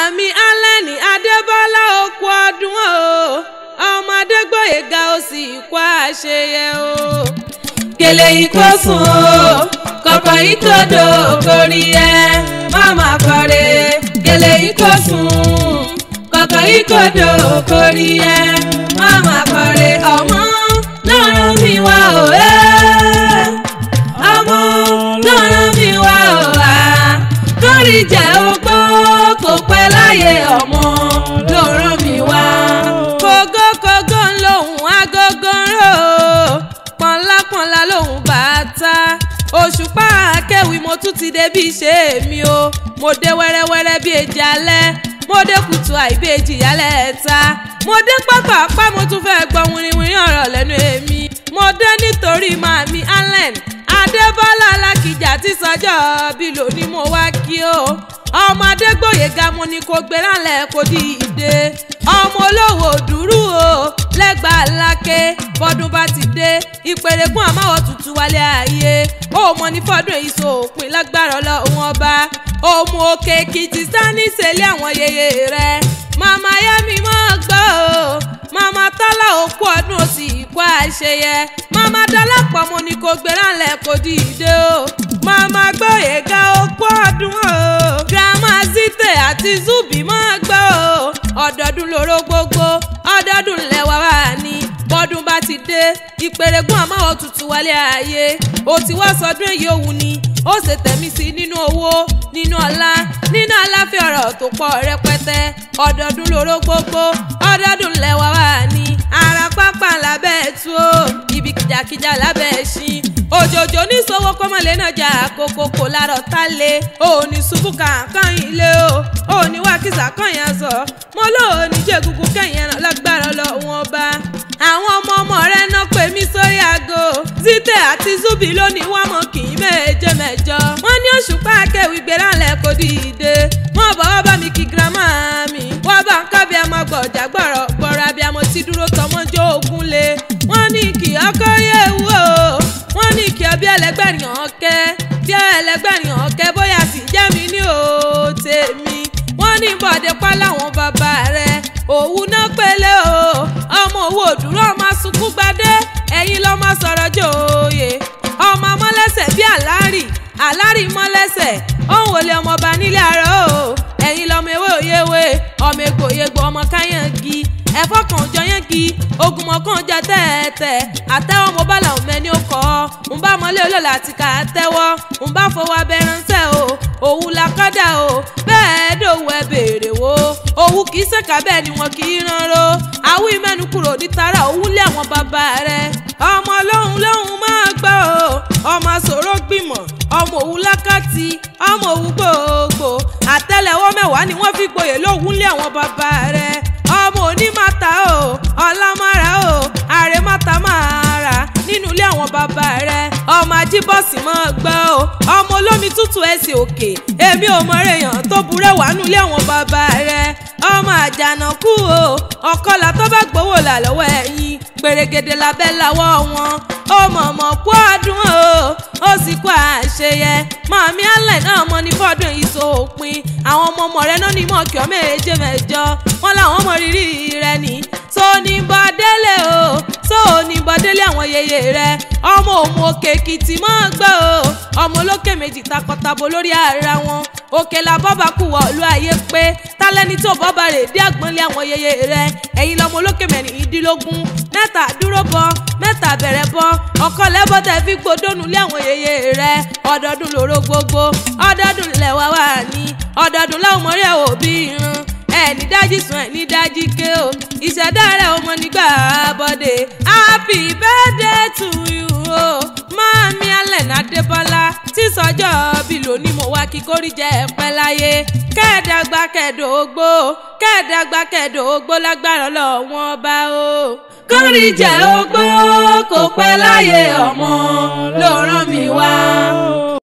Màmí Allen Adébọ́lá okú ọdún o, ọmọ Adégbóyèga ó sì kú àṣeyẹ o. Kèlè ikó sùn o, kọ̀kọ̀ ìtòdò kórí ẹ, màmá kọ̀rẹ́. Kèlè ikó sùn, kọ̀kọ̀ ìtòdò kórí ẹ, màmá kọ̀rẹ́. Ọmọ lọ́rọ̀ mi wá o ẹ́, ọmọ lọ́rọ̀ mi wá o á, kórì jẹ́ ogbó kò pẹ́ láyé ọmọ lọ́rọ̀ mi wá. Kógókógó ń lòun agogo ń rò ó, pọ̀nlápọ̀nlá lòun bàtà. Òṣùpá akéwì mo tún ti dé bí ṣe mi o, mo dé wẹ́rẹ́wẹ́rẹ́ bí èjì alẹ́, mo dé kùtù àìbejì yálẹ̀ ẹ̀ta, mo dé pápápá mo tún fẹ́ gbọ́ wìrìwìrì ọ̀rọ̀ lẹ́nu èmi. Mo dé nítorí Màmí Allen Adébọ́lá Alákìjà tí sọjọ́ bí lónìí mo wá kí o. Ọmọ Adégbóyèga mo ní kó gbéra lẹ̀ kó dìde. Ọmọ olówó dúró o lẹ́gbàá láké, bọ́dún bá ti dé ìpèrègùn àmáwọ̀ tuntun wálé ayé. Ó mọ ní fọ́dún èyí sópin lágbára Ọlọ́run ọba. Òmù òkè Èkìtì sani ṣẹlẹ̀ àwọn yeye rẹ̀. Màmá Yẹmi mọ́ gbọ́ o, màmá Tọ́lá òkú ọdún ó sì kú àṣeyẹ. Màmá Dọ́lápọ̀ mo ní kó gbéra lẹ̀ kó dìde o. Màmá Gbóyèga òkú ọdún o. Grandma Zite àti Zubi mọ́ gbọ́ o. Ọdọọdún lóró gbogbo, ọdọọdún lẹ́wà wà ní. Bọ́dún bá ti dé, ìpèrègùn àmáwọ̀ tuntun wálé ayé. Ó ti wá sọdún èyí òun ni, ó ṣe tẹ̀mí sí nínú owó, nínú ọlá, nínú aláfẹ́ ọ̀rọ̀ tó pọ̀ rẹpẹtẹ. Ọdọọdún lóró gbogbo, ọdọọdún lẹ́wà wà ní. Ara pápá lábẹ́ ẹ̀tú o, ibi kìjàkìjà lábẹ́ ẹṣin. Òjòjò níṣòwò kọ́mọlé náà jà kókókó lárọ̀ tá lé. Òní ṣubú kàǹkàn ilé o, òní wákìsà kàn yẹn sọ. Mo lóòní jẹ́gungun kẹ́yìn ẹran lágbára Ọlọ́run ọba. Àwọn ọmọ ọmọ rẹ̀ náà pè mí sórí aago. Zite àti Zubi lónìí wọ́n mọ̀ kì í méje mẹ́jọ. Wọ́n ní Òṣùpá akéwì gbéra lẹ̀ kó dìde. Wọ́n bọ̀ wá bá mi kí girama mi. Wọ́n bá ń kábí ọmọ gbọ̀jà gbọ̀rọ̀ gbọ̀rọ̀ abiyamọ tí dúró tọmọjọ́ ogun lé. Wọ́n ní kí ọkọ yẹ wò ó. Wọ́n ní kí ọbí ẹlẹgbẹ̀rin ọ̀kẹ́. Bí ẹlẹgbẹ̀rin ọ̀kẹ́ bóyá sì jẹ́ mi ní òtèmi. Wọ́n ní bọ̀dé pa láwọn bàbá rẹ̀. Òwú náà pélé o. Ọmọ owó òdúró ọmọ sunkún gbadé. Ẹ̀yin lọ́mọ sọ̀rọ̀ jòyè. Ọmọ mọ́lẹ́sẹ̀ bí àlárì, àlárì mọ́lẹ́sẹ̀. Òun wòlé ọmọọba nílé àárọ̀ o. Ẹ̀yin lọ́mọ ewé òyewé, ọmọ egbò òyegbò ọmọ káyàngi. Ẹ̀fọ́ kan jọ yàngi, ogunmọ̀ kan jẹ tẹ́ẹ̀tẹ́. Àtẹ́wọ́ mo bá làwọn mẹ́ni ó kọ́. Ń bá mọ́lé olóòlà àti kà á tẹ́wọ́. Ń bá fọwọ́ abẹ́ránṣẹ́ o. Òwú la kọ́dà o. Bẹ́ẹ̀ dòwú ẹ béèrè wo. Òwú kì í ṣèkà bẹ́ẹ̀ ni wọn kì í ránró. Àwí mẹ́nu kúrò ní tara òwú lé àwọn bàbá rẹ̀. Ọmọ lóhun lóhun máa gbọ́ o. Ọmọ sọ̀rọ̀ gbìmọ̀, ọmọ òwú lákàtì, ọmọ òwú gbogbo. Àtẹ́lẹwọ́ mẹ́wàá ni wọ́n fi gboyè lóhun lé àwọn bàbá rẹ̀. Ọmọ òní máta o, ọlámára o, àrè máta máa rà nínú ilé àwọn bàbá rẹ̀. Ọmọ ajíbọ̀sì máa gbọ́ o, ọmọ olómi tútù ẹsẹ̀ òkè, èmi ò mọ èèyàn tó burẹ́wà nínú ilé àwọn bàbá rẹ̀. Ọmọ àjànàkú o, ọ̀kọlà tó bá gbowó là lọ́wọ́ ẹ̀yìn, pèrègèdè lábẹ́ làwọ̀ wọn. Ó mọ̀mọ́ kú ọdún o, ó sì kú àṣeyẹ. Màmí Allen náà mọ ní fọ́dún yìí sópin. Àwọn ọmọ ọmọ rẹ̀ náà ní mọ̀ kí ọ méje mẹ́jọ. Wọ́n làwọn mọ rírì rẹ̀ ní. Sóní bọ́délé o, sóní bọ́délé àwọn yeye rẹ̀. Ọmọ òmù òkè Èkìtì mọ́ gbọ́ o. Ọmọ olókè méjì takọtabo lórí ara wọn. Òkè la bọ́ba kú wọ̀lú ayé pé. Tálẹ́ni tó bọ́ba rè dé àgbọ̀nlé àwọn yeye rẹ̀. Ẹ̀yin lọmọ olókè mẹ́rìndínlógún. Mẹ́ta dúró bọ, mẹ́ta bẹ̀rẹ̀ bọ. Ọ̀kan lẹ́bọ̀ tẹ́ fi gbódónú lé àwọn yeye rẹ̀. Ọdọọdún lóró gbogbo, ọdọọdún lẹ́wà wà ní. Ọdọọdún láwọn mọ̀rẹ́ òbí irun. Ẹni dájí sùn ẹni dájí ké o. Ìṣẹ̀dá rẹ̀ ọmọ nígbà bọ́dé. Happy birthday to you o. Màmí Allen Adébọ́lá tí sọjọ́ bí lónìí mo wá kí kórí jẹ́ pẹ́ láyé. Kẹ́ẹ̀dàgbà kẹ́ẹ̀dógbó, kẹ́ẹ̀dàgbà kẹ́ẹ̀dógbó lágbára Ọlọ́run ọba o. Kórí jẹ́ ogbó kò pẹ́ láyé ọmọ ló rán mi wá.